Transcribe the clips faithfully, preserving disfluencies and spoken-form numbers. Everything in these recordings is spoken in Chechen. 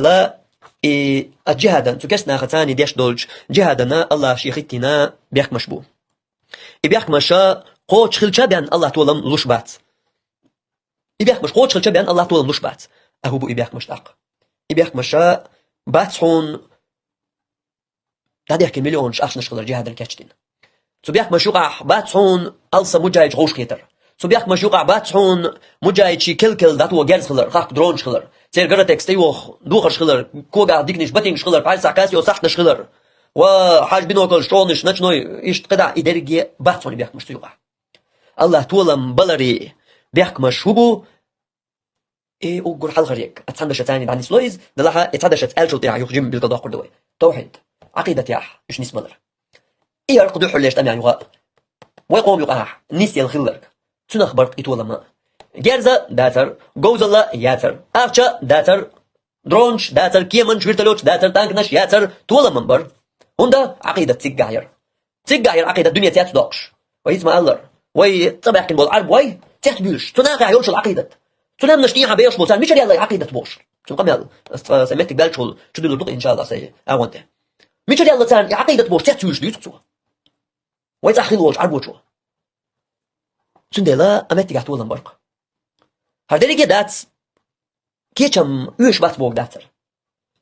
Ла, и а джихадан, цу керста нахаца цхьана деш долча джихадана Аллаха шийна хӀиттийна бехкамаш бу. И бехкамаш кхочуш хилча бен Аллаха толам луш бац. И бехкамаш кхочуш хилча бен Аллаха толам луш бац. А хӀун бу и бехкамаш тӀаккха? И бехкамаш бац хьона дӀадехке миллионаш ахчанаш хилар джихадал кийчдина. Цу бехкамаш юкъахь бац хьона алсам муджахидаш гӀовш хетар. Цу бехкамаш юкъахь бац хьона муджахидий кел-кел дӀатоха герз хилар, хахка дронаш хилар. Церан гаргӀатекста йоху духарш хилар, когах диканаш, ботинкаш хилар, пхьарсах кхаьс йолу сахьташ хилар. Ва хьажа биноклаш, чӀогӀанаш, ночной, иштта кхидӀа, и дерриге бац хьона и бехкамаш цу юкъахь. Аллаха толам баларе бехкамаш хӀун бу, и уггар хьалхаръярг, а цхьана дашаца цхьана дӀанисло иза, делахь и цхьа дашаца аьллачул тӀаьхьа юха жимма билгалдоккхур ду вай. Тавхьид, Ӏакъидатехь уьш нисбалар. И хӀара кху дуьххьарлерчу тӀамехь юха а. Вай къоман юкъахь нисъелла хилларг. Цунах бара-кх и толам а. Герз а дацара, говзалла а яцара, ахча а дацара, дронаш а дацара, кеманаш, вертолёташ а дацара, танканаш а яцара, толам а бара. ХӀунда? Ӏакъидат циггахь яра. Циггахь яра Ӏакъидат дуьне цецдоккхуш. Вай хӀинца ма-аллара. Вай цӀа баьккхина болу Ӏарбой цецбуьйлуш. Цу нахехь йолуш йолу Ӏакъидат. Цу лаьмнаш тӀехьа бехаш болу, царна мичара яьлла и Ӏакъидат бохуш. Цуьнан къамел, ас цкъа сайн меттиг баьллачу хьула, чудуьллур ду-кх, иншаллахӀ, сайн агӀон тӀе. Мичара яьлла царна и Ӏакъидат бохуш цецвуьйлуш дуьйцу цо. Вай цӀахь хилла волчу Ӏарбочо. Цундела а меттигехь толам бара-кх. ХӀара дерриге а дац, кечам оьшуш бац бохург дацара.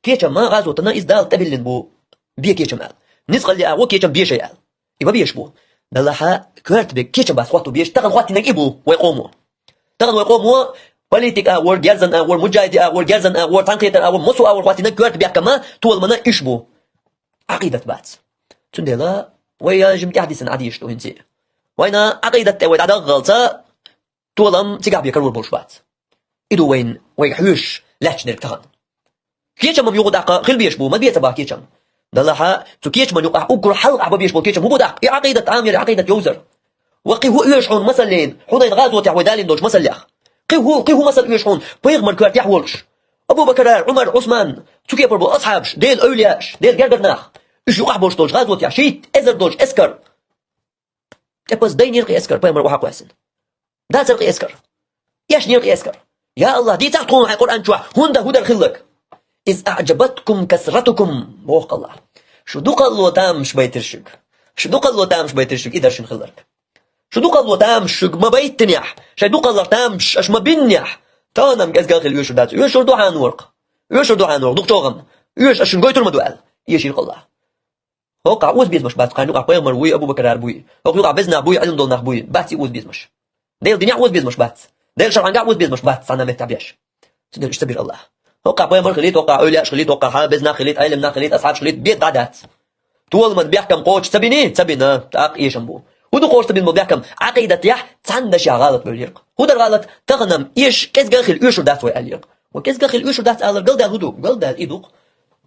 Кечам ма гӀазотана иза Дала тӀебиллина бу, бе кечам аьлла. Ницкъалле агӀо кечам бешай аьлла. И ма беш бу. Делахь а коьрта берг кечам бац хӀотто беш, тахана хӀоттийнарг и бу вай къомо. Тахана вай къомо политик агӀор, герзан агӀор, муджахиди агӀор, герзан агӀор, цхьаьнакхетар агӀор, массо а агӀор хӀоттийнарг коьрта бехкамма, толамана уьш бу. Ӏакъидат бац. Цундела вай жима тӀаьхьадисина Ӏадийша ду хӀинца. Вайна Ӏакъидат тӀе вай дӀадагӀалца, толам цигахь бен карор болуш бац. И ду вайна, вайга хьоьжуш лаьтташ дерг тахана. Кечам-м юха тӀаккха хила безаш бу, ма беца боху кечам. Делахь а, цу кечаман юкъахь уггар хьалха бан безаш болу кечам хӀун бу тӀаккха? И Ӏакъидат Ӏамор, Ӏакъидат йовзар. Ва кхин хӀун оьшу хьуна масаллина, хьунайн гӀазотехь вай далийна долчу масаллех? Кхин хӀун, кхин хӀун масал оьшу хьуна пайхамар коьртехь волуш? Абу-Бакар, Ӏумар, Ӏусман, цу кепара болу асхьабаш, Делан эвлияаш, Делан гергара нах, уьш юкъахь болуш долчу гӀазотехь шийтта эзар долчу эскар. ТӀепаза дайнера кхин эскар, пайхамар охьа а кхоьссина. Дацара кхин эскар. Эшнера кхин эскар. Я АллахӀ, дийцахь тхуна хьайн Къуръан чохь хӀунда хӀун дара хилларг? «Из аӀджабаткум касратукум», боху АллахӀа. Шу дукхалло тамаш байтира шуьга. Шу дукхалло тамаш байтира шуьга, и дара шуна хилларг. Шу дукхалло тамаш шуьга ма байтинехь, шайн дукхаллах тамаш аша ма биннехь, тахана-м кӀезга а хила оьшур дац. Оьшур ду хьан ворхӀ. Оьшур ду хьан ворхӀ, дукха чӀогӀа-м. Оьшу аша шуна гойтур ма ду аьлла, эшийра-кх АллахӀа. ХӀокхахь озабезамаш бац, кхана юкъахь пайхамар вуй, Абу-Бакарара буй. ХӀокху юкъахь безна буй, Ӏилма долу нах буй. Бац и озабезамаш. Делан динехь озабезамаш бац. Делан шарӀангахь озабезамаш бац, цхьана а меттехь беш. Цундела иштта бира АллахӀа. ХӀокхахь пайхамар хилийта, хӀокхахь эвлияаш хилийта, хӀокхахь беза нах хилийта, Ӏелам нах хилийта, асхьабаш хилийта, бен дӀа дац. Толаман бехкам кхочуш ца бина, ца бина, тӀаккха эшам бу. ХӀун ду кхочуш ца бина болу бехкам? Ӏакъидатехь цхьана дашехь гӀалат бевллера-кх. ХӀун дара гӀалат? Тахана-м эш кӀезга а хила оьшур дац вай аьллера-кх. Ва кӀезга а хила оьшур дац алар галдаьлла хӀун ду? Галдаьлла и ду-кх.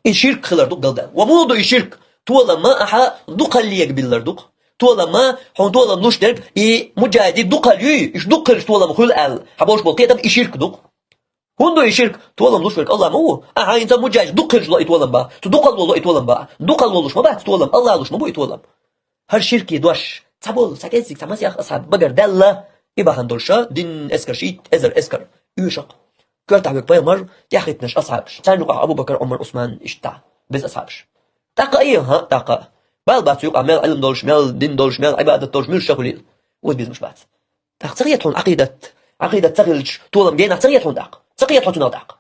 И ширк хилар ду-кх галдаьлла. Ва муха ду и ширк? Толамма ахьа дукхаллега биллар ду-кх. Толамма, хьуна толам луш дерг, и муджахидий дукхал юй, уьш дукха хилча толам хуьлу аьлла, хьан болуш болу кхетам и ширк ду-кх. ХӀунда ду и ширк? Толам луш верг АллахӀ ма ву. Ахьа хӀинца муджахидаш дукха хилча ло и толам бан. Цу дукхалло ло и толам бан. Дукхалло луш ма бац толам, АллахӀ луш ма бу и толам. ХӀара ширкий дош цхьаболу, цхьа кӀеззиг, цхьа масех асхьаб багара даьлла, и бахьана долуш дин эскар, шийтта эзар эскар оьшу-кх. Коьртахь верг пайхамар, тӀаьхьахӀиттинарш асхьабаш. Царна юкъахь Абу-Бакар, Ӏумар, Ӏусман, иштта, беза асхьабаш. ТӀаккха а, хӀаъ, тӀаккха. Бала бац цу юкъахь мел Ӏилма долуш, мел дин долуш, мел Ӏибадат долуш, муьлш ша хуьлийла. Озабезамаш бац. ТӀаккха ца хета хьуна Ӏакъидат? Ӏакъидат ца хилча, толам генахь ца хета хьуна тӀаккха? Ца хета хьуна цунах тӀаккха?